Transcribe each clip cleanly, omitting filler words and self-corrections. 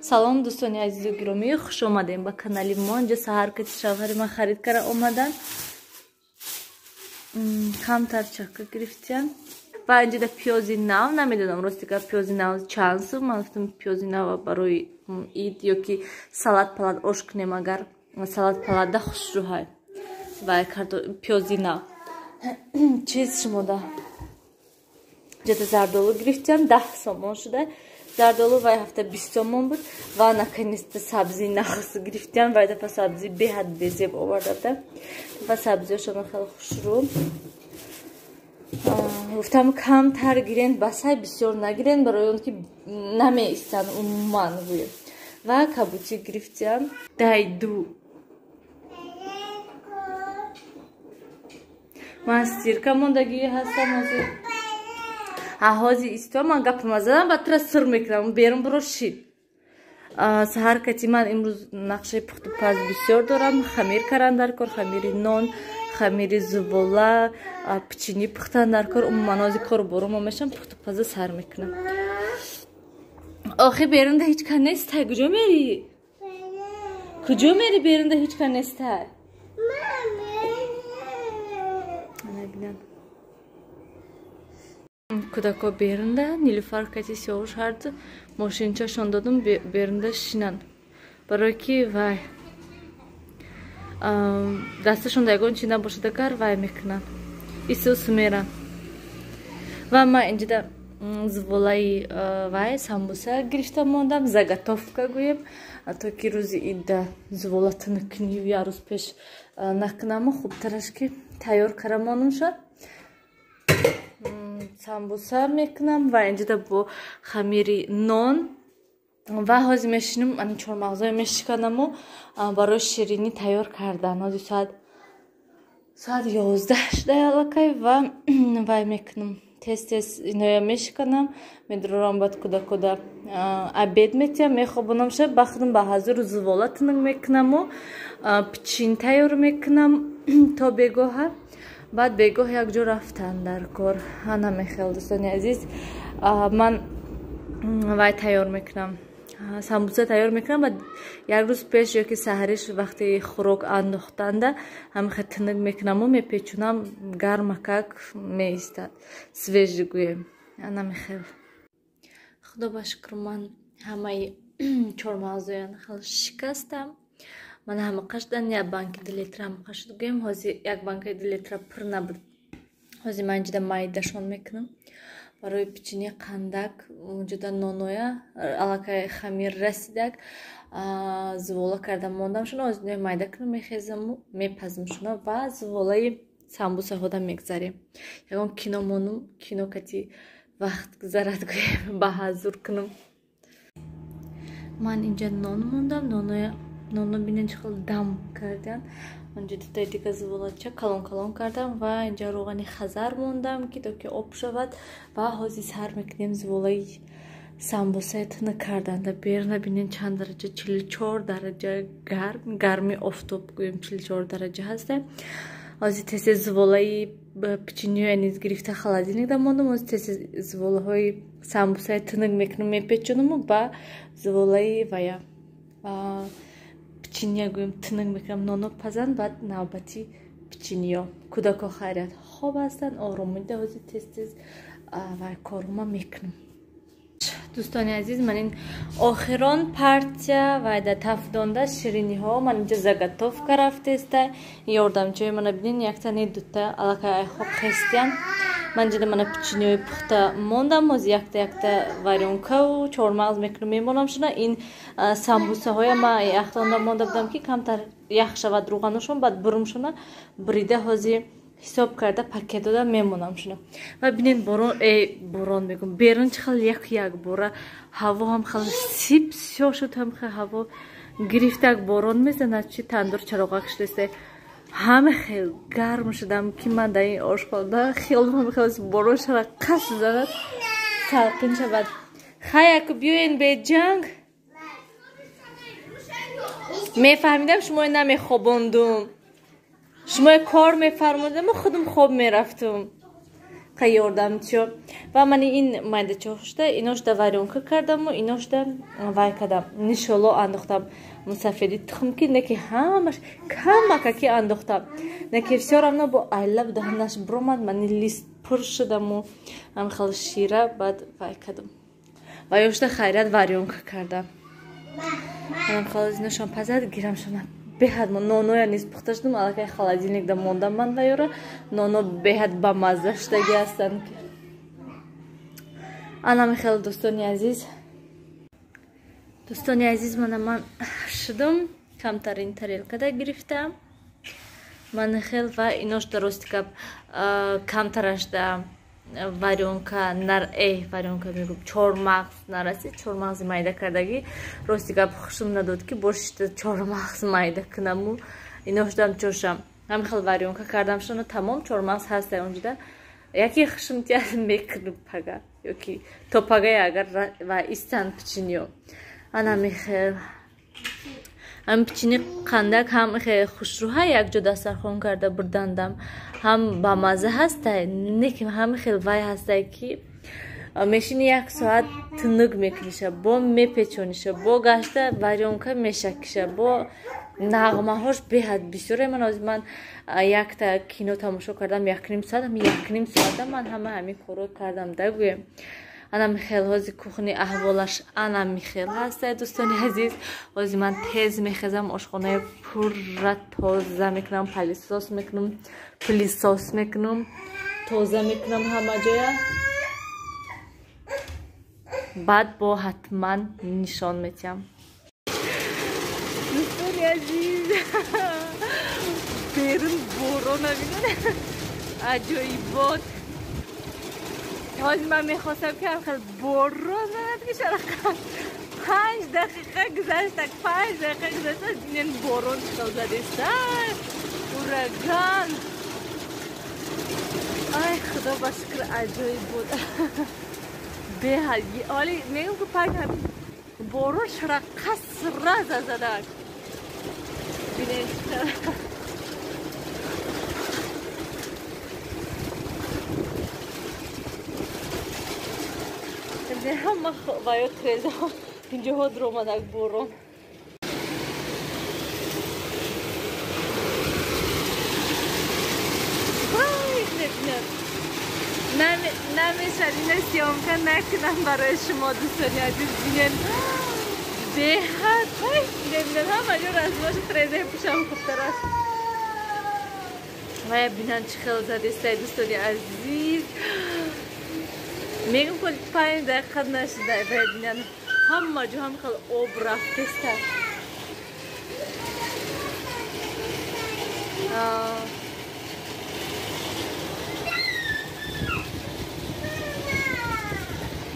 Салом, дӯстони азизу гиромӣ, хуш омадем ба канали мо. Инҷа саҳар кати шавҳари ман харид кара омадан. Камтар чака гирифтиян. Ва инҷа пиёзи нав, намедонам рости гап пиёзи нав чанд сум. Ман гуфтам пиёзи нав барои ид ё ки салат палат ош кунем, агар салат палатда хушрӯҳай. Ва пиёзи нав. Чиз шумода. Инҷа зардолу гирифтиям, 10 сомон шуда. Зардолу вай ҳафта 20 сомон буд ва наконец-то сабзи нахс гирифтиям. Вай дафа сабзи беҳад безеб оварда будам. Дафа сабзиёшон хеле хушрӯ. Гуфтам камтар гирен, басай бисёр нагирен, барои он ки намеистанд умуман гӯем. Ва кабутӣ гирифтиям. Дайду. Ман стирка мондагӣ ҳастам ҳозир. Ҳозир исто ман гапама задам, ба тура сир мекунам, берун буро шид. Саҳар кати ман имрӯз нақшаи пухтупаз бисёр дорам. Хамир кардан дар кор, хамири нон, хамири зувола, печени пухтан дар кор. Умуман ҳозир кору борума мешам, пухтупаза сар мекунам. Охи берунда ҳеҷ кас нестай, куҷо мери? Куҷо мери, берунда ҳеҷ кас нестай? Кӯдако берунда, Нилуфар кати Сиёвуш ҳарду мошинчашон додум берунда шинанд. Барое ки вай дасташон ягон чи набошад, агар вай мекунанд, исусу меранд. Ва ман инҷода зуволаи вай самбуса гирифта мондам, заготовка гӯем, то ки рӯзи идда зувола тунукунӣ як рӯз пеш накунаму хубтараш ки тайёр кара монум шад. Самбуса мекунам ва инҷода бо хамири нон ва ҳозир мешинам, ани чормағзое мешиканаму барои ширинӣ тайёр кардан. Ҳозир соат 11 шуда аллакай ва вай мекунам. Тез-тез иноя мешиканам, медурам, баъд куда-куда обед метиҳам, мехобонам шаб, ба худам ба ҳазуру зувола тунук мекунаму пичин тайёр мекунам то бегоҳа. Баъд бегоҳ якҷо рафтан дар кор. Ана мехел, дӯстони азиз, ман вай тайёр мекунам, самбуса тайёр мекунам. Баъд як рӯз пеш ё ки саҳариш вақти хӯрок андохтанда ҳамихе тунук мекунаму мепечунам, гармакак меистад, свежий гӯем. Ана мехел. Худо ба шукр, ман ҳамаи чормағзоян хел шикастам. Ман ҳамақа шудан як банки 2 литра ҳамақа шуд гӯем. Ҳозир як банкаи 2 литра пур набуд. Ҳозир ман инҷода майдашон мекунам. Барои печени қандак, унҷода ноноя, аллакай хамир расидак, зувола карда мондам шуна. Ҳозир майда кунам, мехезаму мепазм шуна ва зуволаи самбусаҳода мегзарем. Ягон кино монум, кино кати вақт гузарад гӯем, ба ҳазур кунам. Ман инҷа нон мондам, ноноя ноно бинен чӣ хел дам кардам. Онҷо дутаи дига зуволача калон-калон кардам ва инҷа роғани хазар мондам, ки то ки об шавад. Ва ҳозир сар мекунем зуволаи самбусаи тунук карданда. Берна бинен чанд дараҷа, 44 дараҷа гарм, гарми офтоб гӯем 44 дараҷа ҳаста. Ҳозир тез-тез зуволаи печениёя низ гирифта холодильникда мондам. Ҳозир тез-тез зуволаҳои самбусаи тунук мекунам, мепечонаму ба зуволаи вая печения гӯем тунук мекунам, ноно пазан, баъд навбати печениё. Кӯдако хайрият хоб ҳастанд, оромида ҳозир тез-тез вай корума мекунам. Дӯстони азиз, ман ин охирон партия вай да тафдонда шириниҳо ман инҷа заготовка рафтеста. Ёрдамчиҳои мана бинен, якта не дута аллакай айхоб хестиям. Ман инҷа мана печениҳои пухта мондам. Ҳозир якта-якта варёнкаву чормағз мекунам, мемонам шуна. Ин самбусаҳоя ман яхдонда монда будам, ки камтар ях шавад рӯғаношон, баъд бурум шуна. Бурида ҳозир ҳисоб карда пакет дода мемонам шуна. Ва бинен борон, борон мегӯм, берун чӣ хел як бора ҳаво ҳам хел сип сиёҳ шуд, ҳам хел ҳаво гирифтак борон мезанад, чи тандур чароғак шудааст. Ҳама хел гарм шудам, ки ман дар ин ошхона хиёлам хел борон шава қас занад, салқин шавад. Хаяк биёен беҷанг. Мефаҳмидам шумои намехобондум. Шумои кор мефармудам, худам хоб мерафтум. Ёрдамчиё ва мани ин майдачошда иношда варёнка кардаму иношда вай кардам, нишоло андохтам, мусафеди тухм ки неки ҳамаш камакаки андохтам, неки всё равно бо айлаб даҳнаш бромад, мани лист пур шудаму ҳамхел шира баъд вай кардам ва ёшда хайрат варёнка кардам. Ҳамхел иношон пазад гирамшона беҳад ноноя низ пухта шудам, аллакай холодильникда мондам ман ваёра ноно беҳад бамазза шудаги ҳастанд. Анами хеле дӯстони азиз, дӯстони азиз, мана ман шудам, камтарин тарелкада гирифтам ман хел ва инош дарости гап камтарашда варёнка нар варёнка мегӯм, чормағз нарасид, чормағзи майда кардагӣ рости гап хушум надод ки бошишта чормағз майда кунаму иношдам чошам ҳамин хел варёнка кардам шуна тамом чормағз ҳаста онҷода яке хушум тия мекунам пага ёки то пагае агар ва истанд пичиниё. Анами хел ҳам пичини қандак ҳам хеле хушрӯҳа якҷо дастархон карда бурдандам ҳам бамазза ҳастай, неки ҳам хел вай ҳастай ки мешини як соат тунук мекуниша, бо мепечониша, бо гашта варёнка мешакиша, бо нағмаҳош беҳад бисёре. Ман ҳозир ман якта кино тамошо кардам якним соат, ҳами якним соата ман ҳама ҳамин корро кардам да гӯем. Анами хел ҳози кухни аҳволаш анами хел ҳастай дӯстони азиз. Ҳози ман тез мехезам, ошхонаи пурра тоза мекунам, пылесос мекунам, пылесос мекунам, тоза мекунам ҳама ҷоя, баъд бо ҳатман нишон метиҳам. Дӯстони азиз, берун борона бинед, аҷоибот. ҳозир ман мехостам ки ҳамхел борон занад ки шарақат 5 дақиқа гузашта, 5 дақиқа гузашта, бинен борон чӣ хел задеста, ураган. Ай худо ба шукр, аҷоиб буд беҳад. Оли мегӯм ки пак ҳамин борон шараққас раза задак, бинен чӣ хел. Ҳама ваё трезаҳо инҷоҳо дуромадак борон. Намешад ина съёмка накунам барои шумо дӯстони азиз. Бинен беҳад бинен ҳама ҷо размоши трезаи пӯшам хубтар аст. Вая бинан чӣ хел задестай дӯстони азиз. Мегӯм ки 5 дақиқа нашуда, вая бинан ҳама ҷо ҳам хел об рафтеста.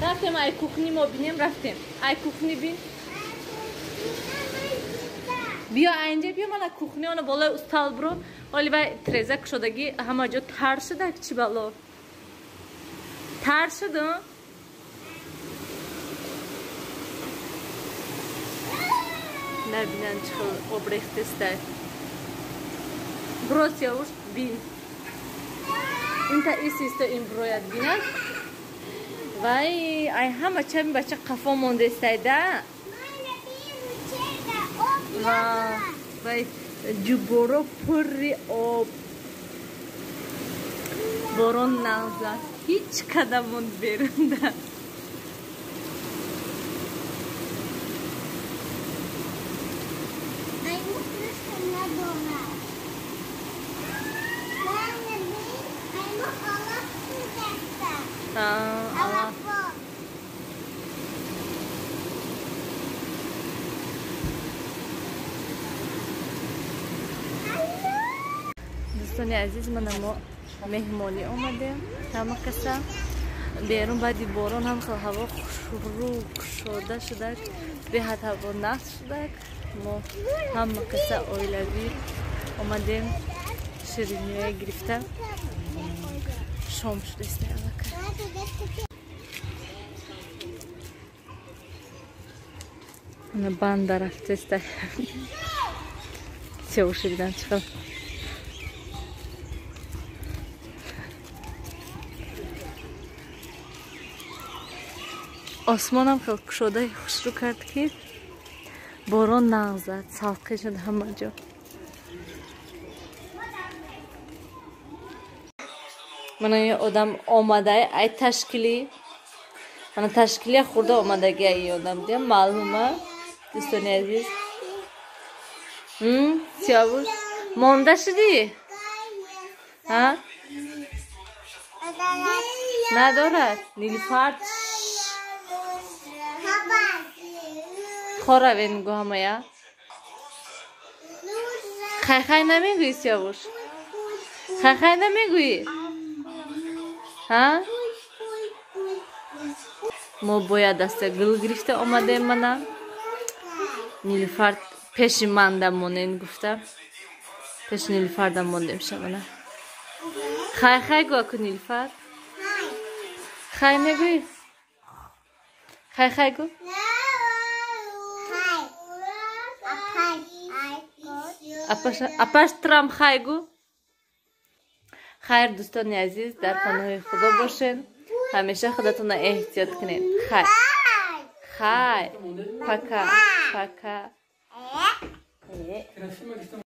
Рафтем ай кухни мо бинем, рафтем ай кухни бин. Биё айнҷа биё, мана кухни она болои устал биро. Оли вай треза кушодагӣ ҳама ҷо тар шуда, чӣ бало тар шуд. Набинан чӣ хел об рехтестай. Бро сиёвуш бин. Инта исисто ин брояд бинад. Вай ай ҳама чами бача қафо мондестай да. Вай ҷуборо пурри об. Борон нағзад. Ҳеҷ кадам монд берунда. Дӯстони азиз, мана мо меҳмонӣ омадем ҳама каса. Берун баъди борон ҳам хел ҳаво хушрӯ кушода шудак, беҳад ҳаво нағз шудак. Мо ҳама каса оилавӣ омадем, шириниҳое гирифта. Шом шудааст аллакай. Ана банда рафтеста. Сёвуши бидан чӣ хел. Осмонам хел кушодаи хушрӯ кард, ки борон нағзад, салқӣ шуд ҳама ҷо. Мана ин одам омадай ай ташкилӣ, мана ташкилия хурда омадаги ай ин одам дия маълума, дӯстони азиз. Сиёвуш, монда шудӣ? Ҳа, надорад. Нилуфар хоравен гу ҳамая. Хайхай намегӯӣ, Сиёвуш? Хайхай намегӯӣ? Ҳа, мо бояд даста гул гирифта омадем. Мана Нилуфар пеши манда монен гуфта, пеши Нилуфарда мондем шамана. Хай хай гӯ аку, Нилуфар. Хай мегӯӣ? Хай хай гӯ. Апаш трам хай гӯ. Хайр, дӯстони азиз, дар паноҳи Худо бошед, ҳамеша худатонро эҳтиёт кунед. Хай хай, пока пока.